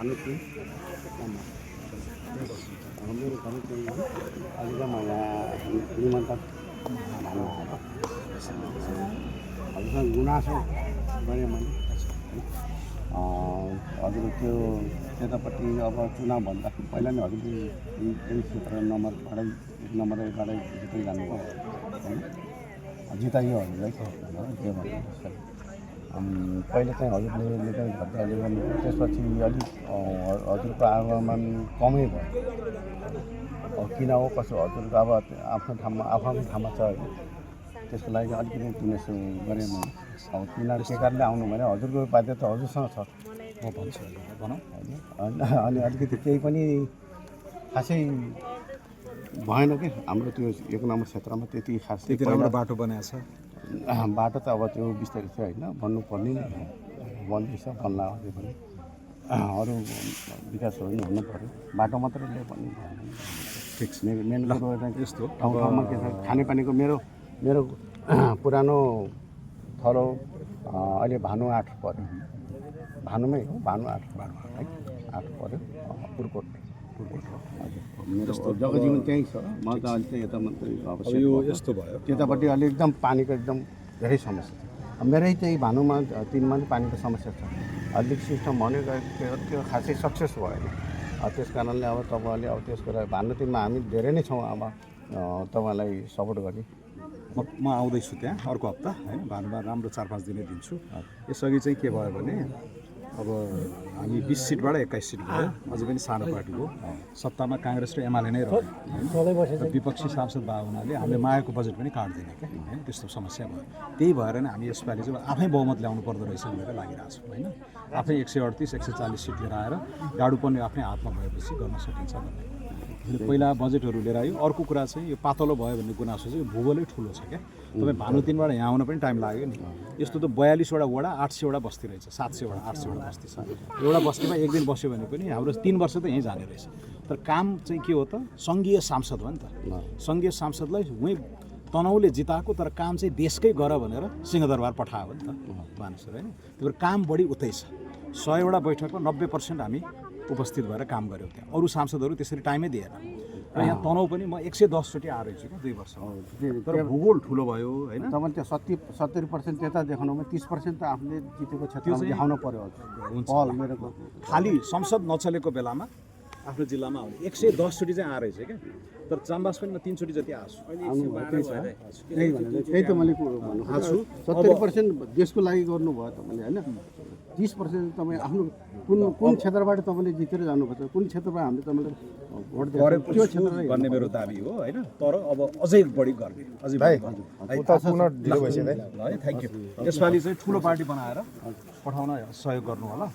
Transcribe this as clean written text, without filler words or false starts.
भानुसिंह मेरो घर चाहिँ अहिले चाहिँ म यहाँ निमन्त्रण भन्नु आएको हजुरसँग गुनासो गरेँ मैले हजुर त्यो त्यतापट्टि अब चुनाव भन्दाखेरि पहिला नै हजुरले त्यही क्षेत्र नम्बरबाटै एक नम्बरबाटै जित्दै जानुभयो होइन जिताइयो हजुरलाई के भन्नु पहिले चाहिँ हजुरले निकै घटाले गर्नुभयो त्यसपछि अलिक हजुरको आगमन कमै भयो किन हो कसो हजुरको अब आफ्नो ठाउँमा छ होइन त्यसको लागि अलिकति गुनासो गरेँ मैले अब किन के कारणले आउनु भने हजुरको बाध्यता हजुरसँग छ म भन्छु भनौँ होइन अनि अलिकति केही पनि खासै भएन कि हाम्रो त्यो एक नम्बर क्षेत्रमा त्यति खास त्यति राम्रो बाटो बनाएको छ बाटो त अब त्यो बिस्तारै चाहिँ होइन भन्नुपर्ने नै बन्दैछ बन्ला अझै पनि अरू विकासहरू पनि हुनु पऱ्यो बाटो मात्रैले पनि ठिक छ मेन कुरो यस्तो ठाउँ ठाउँमा के छ खानेपानीको मेरो पुरानो थलो अहिले भानु 8 पऱ्यो भानुमै हो भानु 8 है 8 पऱ्यो पुर्कोट मेरो जग्गा जीवन त्यहीँ छ म त अहिले चाहिँ यता मात्रै अब यो यस्तो भयो त्यतापट्टि अहिले एकदम पानीको एकदम धेरै समस्या छ मेरै त्यही भानुमा 3 मा पानीको समस्या छ अलिक सिस्टम भनेको त्यो खासै सक्सेस भएन त्यस कारणले अब तपाईँले अब त्यसको भानु 3 मा हामी धेरै नै छौँ अब तपाईँलाई सपोर्ट गर्ने म आउँदैछु त्यहाँ अर्को हप्ता होइन भानुमा राम्रो 4-5 दिनै दिन्छु यसअघि चाहिँ के भयो भने अब हामी 20 सिटबाट 21 सिट भयो अझै पनि सानो पार्टी हो सत्तामा काङ्ग्रेस र एमाले नै रह्यो विपक्षी सांसद भएको हुनाले हामीले मायाको बजेट पनि काट्दिने क्या होइन त्यस्तो समस्या भयो त्यही भएर नै हामी यसपालि चाहिँ आफै बहुमत ल्याउनु पर्दो रहेछ भनेर लागिरहेको छौँ होइन आफै 138 140 सिट लिएर आएर गाडु पनि आफ्नै हातमा भएपछि गर्न सकिन्छ भन्ने पहिला बजेटहरू लिएर आयो अर्को कुरा चाहिँ यो पातलो भयो भन्ने गुनासो चाहिँ भूगोलै ठुलो छ क्या तपाईँ भानु 3 बाट यहाँ आउन पनि टाइम लाग्यो नि यस्तो त 42वटा वडा 800वटा बस्ती रहेछ 700वटा 800वटा बस्ती छ एउटा बस्तीमा एक दिन बस्यो भने पनि हाम्रो 3 वर्ष त यहीँ जाने रहेछ तर काम चाहिँ के हो त सङ्घीय सांसद हो नि त सङ्घीय सांसदलाई उहीँ तनहुले जिताएको तर काम चाहिँ देशकै गर भनेर सिंहदरबार पठायो नि त मानिसहरू होइन त्यो भएर काम बढी उतै छ 100वटा बैठकमा 90% हामी उपस्थित भएर काम गऱ्यौँ त्यहाँ अरू सांसदहरू त्यसरी टाइमै दिएन र यहाँ तनहु पनि म 110 चोटि आएर छु क्या 2 वर्ष तर भूगोल ठुलो भयो होइन तपाईँले त्यो 70% त्यता देखाउनुमा 30% त आफूले जितेको क्षेत्रमा देखाउन पर्यो पहल मेरो खालि संसद नचलेको बेलामा आफ्नो जिल्लामा आउने 110 चोटि चाहिँ आएर क्या तर चाम्बास पनि म 3 चोटि जति आएको त्यही त मैले भन्नु छु 70% देशको लागि गर्नुभयो तपाईँले होइन 30% तपाईँ आफ्नो कुन क्षेत्रबाट तपाईँले जितेर जानुपर्छ कुन क्षेत्रमा हामीले तपाईँले भोट गरेको त्यो क्षेत्रलाई भन्ने मेरो दाबी हो होइन तर अब अझै बढी गर्ने अझै है थ्याङ्क यू यसपालि चाहिँ ठुलो पार्टी बनाएर पठाउन सहयोग गर्नु होला